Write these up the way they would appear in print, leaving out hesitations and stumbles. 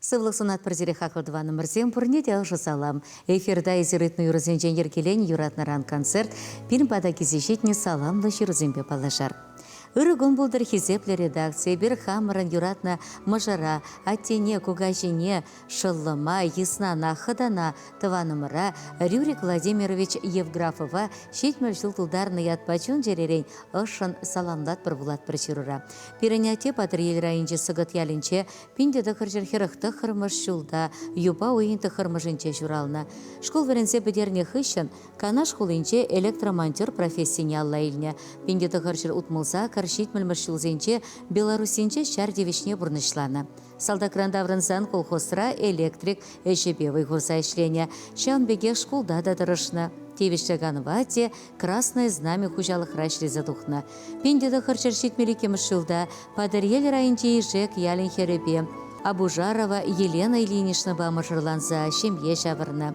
Сывлӑх сунатпӑр сире, хаклӑ тӑванӑмӑрсем, пурне те ӑшӑ салам. Эфирта эсир ыйтнӑ юрӑсенчен йӗркеленӗ юратнӑран концерт пирӗн пата килсе ҫитнӗ саламлӑ ҫырусемпе паллашар. Ырӑ кун пултӑр, хисеплӗ редакци. Эпир хамӑрӑн юратнӑ мӑшӑра, аттене, кукаҫине, шӑллӑма, йыснана, хӑтана, тӑванӑмӑра Рюрик Владимирович Евграфова 70 ҫул тултарнӑ ятпа чун-чӗререн ӑшшӑн саламлатпӑр вулатпӑр ҫырура. Пирӗн атте Патӑрьел районӗнчи Сӑкӑт ялӗнче 1949 ҫулта юпа уйӑхӗн тӑххӑрмӗшӗнче ҫуралнӑ. Шкул вӗренсе пӗтернӗ хыҫҫӑн Канаш хулинче электромонтер профессине алла илнӗ. 1968 70-мӗш ҫулсенче Белоруссинче ҫар тивӗҫне пурнӑҫланӑ. Салтакран таврӑнсан колхозра электрик ӗҫӗпе вӑй хурса ӗҫленӗ. Ҫавӑн пекех шкулта та тӑрӑшнӑ. Тивӗҫлӗ канӑва те Красное знамя хуҫалӑхра ӗҫлесе тухнӑ. 1972 ҫулта Патӑрьел районӗнчи Ишек ялӗн хӗрӗпе Абужарова Елена Ильиничнӑпа мӑшӑрланса ҫемье ҫавӑрнӑ.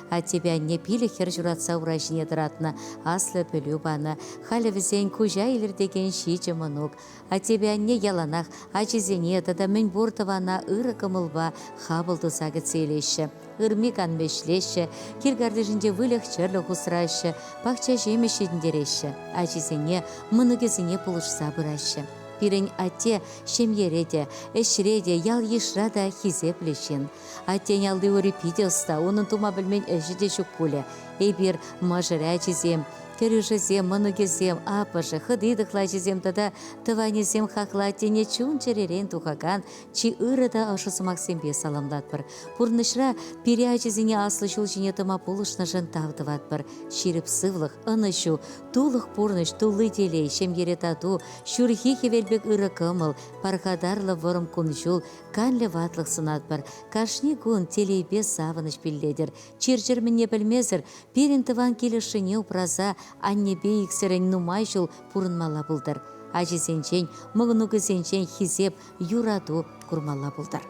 Аттепе анне пилӗк хӗр ҫуратса ура ҫине тӑратнӑ, аслӑ пӗлӳ панӑ. Халӗ вӗсен куҫа илӗртекен ҫичӗ мӑнук. Аттепе анне яланах ачисене тата мӗнпур тӑвана ырӑ кӑмӑлпа хапӑл туса кӗтсе илеҫҫӗ. Ырми-канми ӗҫлеҫҫӗ, кил картишӗнче выльӑх-чӗрлӗх усраҫҫӗ, пахча ҫимӗҫ ҫитӗнтереҫҫӗ, ачисене, мӑнукӗсене пулӑшса пыраҫҫӗ. Пирӗн атте ҫемьере те, ӗҫре те, ял-йышра та хисеплӗ ҫын. Аттен алли-ури питӗ ӑста, унӑн тума пӗлмен ӗҫӗ те ҫук пулӗ. Эпир, мӑшӑрӗ, ачисем, кӗрӳшӗсем, мӑнукӗсем, аппӑшӗ, хӑти-тӑхлачисем тата тӑванӗсем хаклӑ аттене чун-чӗререн тухакан чи ырӑ та ӑшӑ сӑмахсемпе саламлатпӑр. Пурнӑҫра пире ачасене аслӑ ҫул ҫине тӑма пулӑшнӑшӑн тав тӑватпӑр. Ҫирӗп сывлӑх, ӑнӑҫу, тулӑх пурнӑҫ, тулли телей, ҫемьере тату, ҫурхи хӗвел пек ырӑ кӑмӑл, пархатарлӑ вӑрӑм кун-ҫул, канлӗ ватлӑх сунатпӑр. Кашни кун телейпе савӑнӑҫ пиллетӗр. Чир-чӗр мӗнне пӗлмесӗр пирӗн тӑван кил ӑшшине упраса аннепе иксӗрӗн нумай ҫул пурӑнмалла пултӑр. Ачисенчен, мӑнукӗсенчен хисеп, юрату курмалла пултӑр.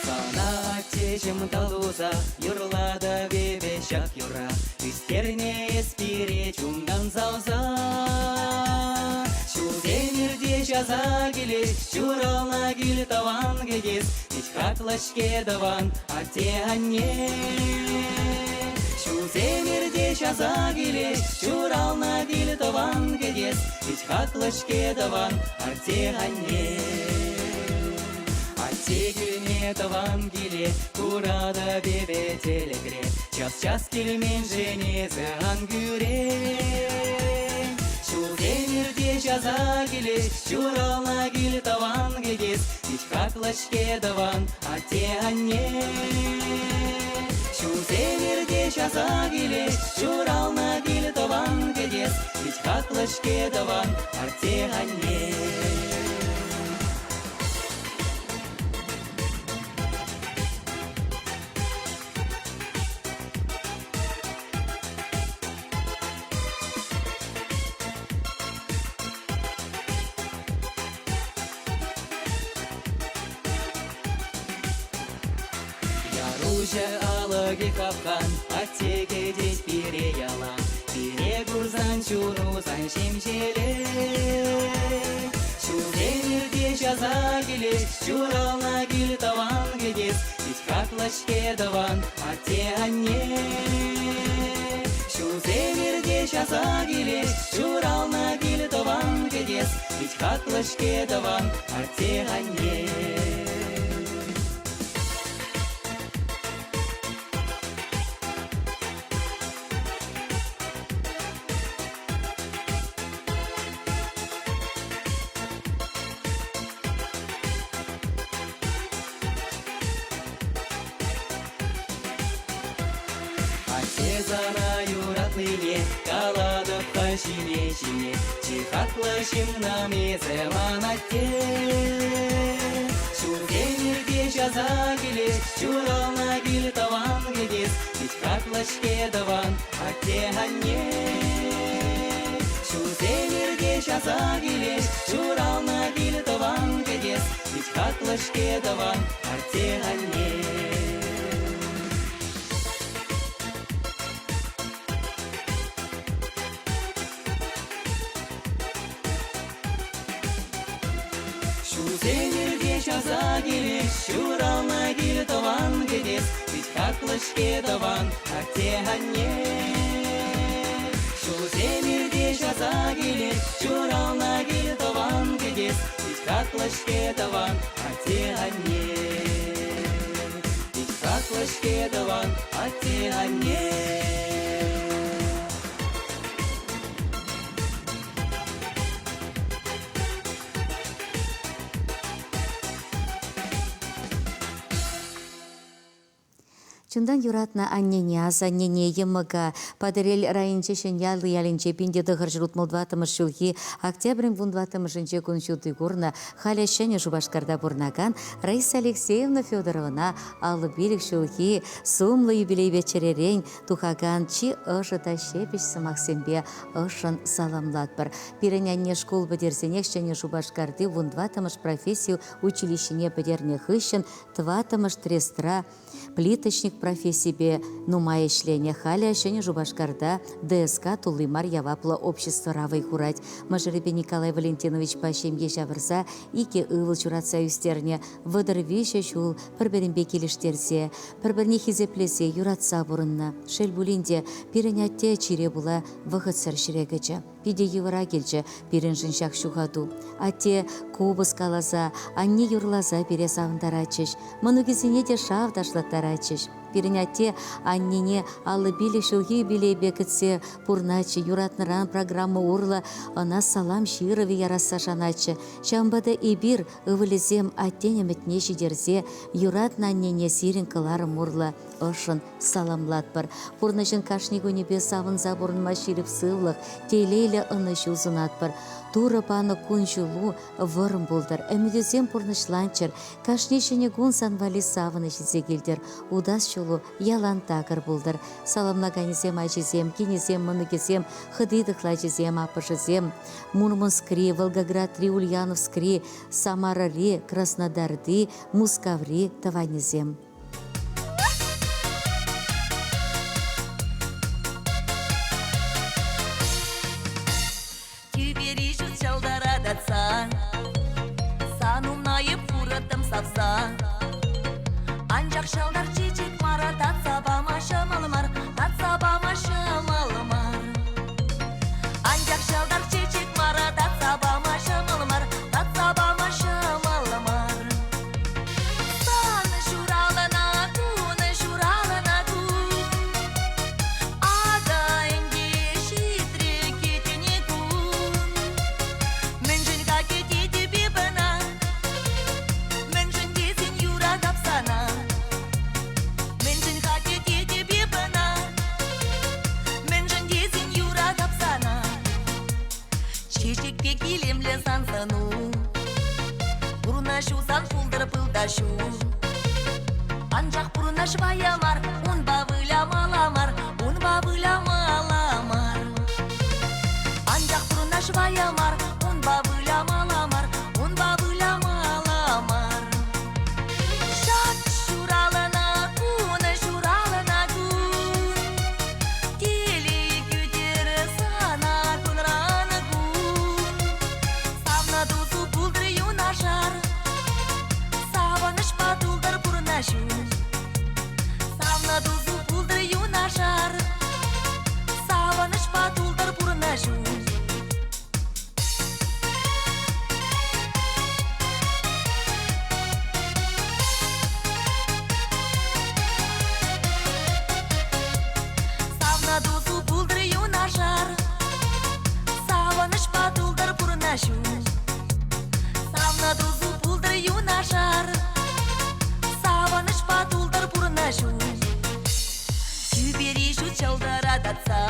Сана аттеҫӗм тав туса юрлатӑп эпӗ ҫак юрра. Ӳстернӗ эс пире чунтан савса. Ҫулсем иртеҫ аса килет, ҫуралнӑ кил тӑван кӗтес. Пит хаклӑ-ҫке тӑван атте-анне. Ҫулсем иртеҫ аса килет, ҫуралнӑ кил тӑван кӗтес. Пит хаклӑ-ҫке тӑван атте-анне. Атте килне тӑван киле куратӑп эпӗ тӗлӗкре. Час-час килменшӗн эсӗ ан кӳрен. Ҫулсем иртеҫ аса килет, ҫуралнӑ кил тӑван кӗтес. Пит хаклӑ-ҫке тӑван атте-анне. Ҫулсем иртеҫ аса килет, ҫуралнӑ кил тӑван кӗтес. Пит хаклӑ-ҫке тӑван атте-анне. Яруҫӑ алӑкӗ хапхан, атте кӗтет пире ялан. Пире курсан чуну сан ҫемҫелет. Ҫулсем иртеҫ аса килет, ҫуралнӑ кил тӑван кӗтес. Пит хаклӑ-ҫке тӑван атте-анне. Ҫулсем иртеҫ аса килет, ҫуралнӑ кил тӑван кӗтес. Пит хаклӑ-ҫке тӑван атте-анне. Атте сана юратнине калатӑп-ха ҫине-ҫине. Чи хаклӑ ҫыннӑм эсӗ ман атте. Ҫулсем иртеҫ аса килет, ҫуралнӑ кил тӑван кӗтес. Пит хаклӑ-ҫке тӑван атте-анне. Ҫулсем иртеҫ. часа килет, ҫуралнӑ кил тӑван кӗтес, пит хаклӑ-ҫке тӑван атте-анне. Ҫулсем иртеҫ аса килет, ҫуралнӑ кил тӑван кӗтес, пит хаклӑ-ҫке тӑван атте-анне. Ҫулсем иртеҫ аса килет, ҫуралнӑ кил тӑван кӗтес, пит хаклӑ-ҫке тӑван атте-анне. Пит хаклӑ-ҫке тӑван атте-анне. Чунтан юратнӑ аннене, асаннене, йӑмӑка Патӑрьел районӗнчи Ҫӗньял ялӗнче 1964 ҫулхи октябрӗн 14-мӗшӗнче кун ҫути курнӑ, халӗ Ҫӗнӗ Шупашкарта пурӑнакан Раиса Алексеевна Федоровӑна 55 ҫулхи сумлӑ юбилейпе чӗререн тухакан чи ӑшӑ та ҫепӗҫ сӑмахсемпе ӑшшӑн саламлатпӑр. Пирӗн анне шкул пӗтерсенех Ҫӗнӗ Шупашкарти 14-мӗш професси училищине пӗтернӗ хыҫҫӑн тӑваттӑмӗш трестра плиточник профессипе нумай ӗҫленӗ. Халӗ Ҫӗнӗ Шупашкарта ДСК тулли мар яваплӑ обществӑра вӑй хурать. Мӑшӑрӗпе Николай Валентиновичпа ҫемье ҫавӑрса икӗ ывӑл ҫуратса ӳстернӗ. 33 ҫул пӗр-пӗринпе килӗштерсе, пӗр-пӗрне хисеплесе, юратса пурӑннӑ. Шел пулин те, пирӗн атте чире пула вӑхӑтсӑр ҫӗре кӗчӗ. Питӗ йывӑра килчӗ пирӗншӗн ҫак ҫухату. Атте купӑс каласа, анне юрласа пире савӑнтаратчӗҫ, мӑнукӗсене те шав ташлаттаратчӗҫ. Пирӗн атте аннене 55 ҫулхи юбилейпе кӗтсе пурӑнатчӗ, юратнӑран программа урлӑ ӑна салам ҫырӑвӗ ярасса шанатчӗ. Ҫавӑнпа та эпир, ывӑлӗсем, аттен ӗмӗтне ҫитерсе юратнӑ аннене сирӗн кӑларӑм урлӑ ӑшшӑн саламлатпӑр. Пурнӑҫӑн кашни кунӗпе савӑнса пурӑнма ҫирӗп сывлӑх, телейлӗ ӑнӑҫу сунатпӑр. Турӑ панӑ кун-ҫулу вӑрӑм пултӑр, ӗмӗтӳсем пурнӑҫланччӑр, кашни ҫӗнӗ кун сан валли савӑнӑҫ илсе килтӗр, утас ҫулу ялан такӑр пултӑр. Саламлаканӗсем ачисем, кинӗсем, мӑнукӗсем, хӑти-тӑхлачисем, аппӑшӗсем, Мурманскри, Волгоградри, Ульяновскри, Самарӑри, Краснодарти, Мускаври тӑванӗсем. Тӳпери ҫут ҫӑлтӑра татса, Сан умна эп курӑттӑм савса. Анчах ҫӑлтӑр чечек мара татса пама ҫӑмӑл мар, татса пама ҫӑмӑл мар. Анчах ҫӑлтӑр чечек мара татса пама ҫӑмӑл мар, татса пама ҫӑмӑл мар. Сан ҫуралӑна кун, ҫуралӑна кун. Акӑ ӗнтӗ ҫитрӗ кӗтнӗ кун. Мӗншӗн-ха кӗтетӗп эп ӑна? Мӗншӗн тесен юратап сана. Мӗншӗн-ха кӗтетӗп эп ӑна? Мӗншӗн тесен юратап сана. Чечек пек илемлӗ сан сӑну. Пурнӑҫу сан пултӑр пыл та ҫу. Анчах пурнӑҫ вая мар, унпа вылямалла мар, унпа вылямалла мар. Анчах пурнӑҫ вая мар, унпа вылямалла мар, унпа вылямалла мар. Ҫак ҫуралӑна кун, ҫуралӑна кун, Телей кӳтер сана кунран кун. Савнӑ тусу пултӑр юнашар, Савӑнӑҫпа тултӑр пурнӑҫу. Савнӑ тусу пултӑр юнашар, Савӑнӑҫпа тултӑр пурнӑҫу. Савнӑ тусу пултӑр юнашар, Савӑнӑҫпа тултӑр пурнӑҫу. Савнӑ тусу пултӑр юнашар, Савӑнӑҫпа тултӑр пурнӑҫу. Тӳпери ҫут ҫӑлтӑра татса,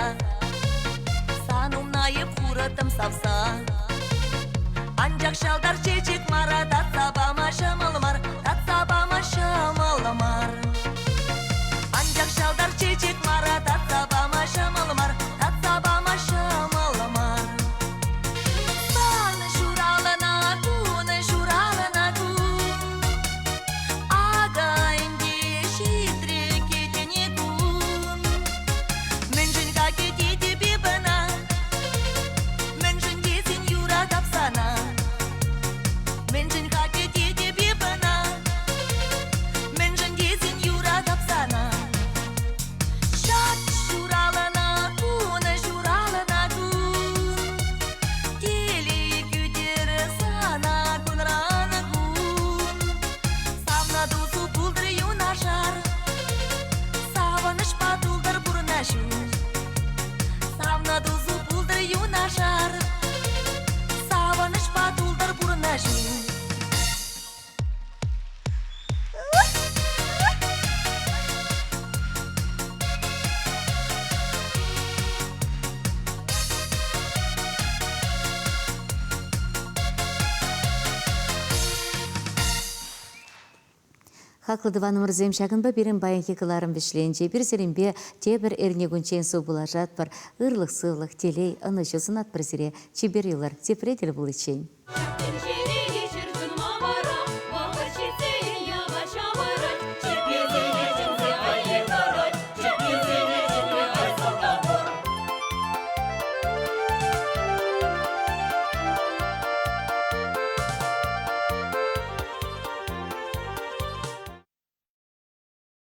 Сан умна эп хурӑттӑм савса. Анчах ҫӑлтӑр чечек мара татса пама ҫӑмӑл мар, татса пама ҫӑмӑл мар. Анчах ҫӑлтӑр чечек мара татса пама ҫӑмӑл мар, татса пама ҫӑмӑл мар. Хаклӑ тӑванӑмӑрсем, ҫакӑнпа пирӗн паянхи кӑларӑм вӗҫленчӗ. Эпир сирӗнпе тепӗр эрнекунччен сывпуллашатпӑр. Ырлӑх-сывлӑх, телей, ӑнӑҫу сунатпӑр сире. Чипер юлӑр, тепре тӗл пуличчен. Тӗнче.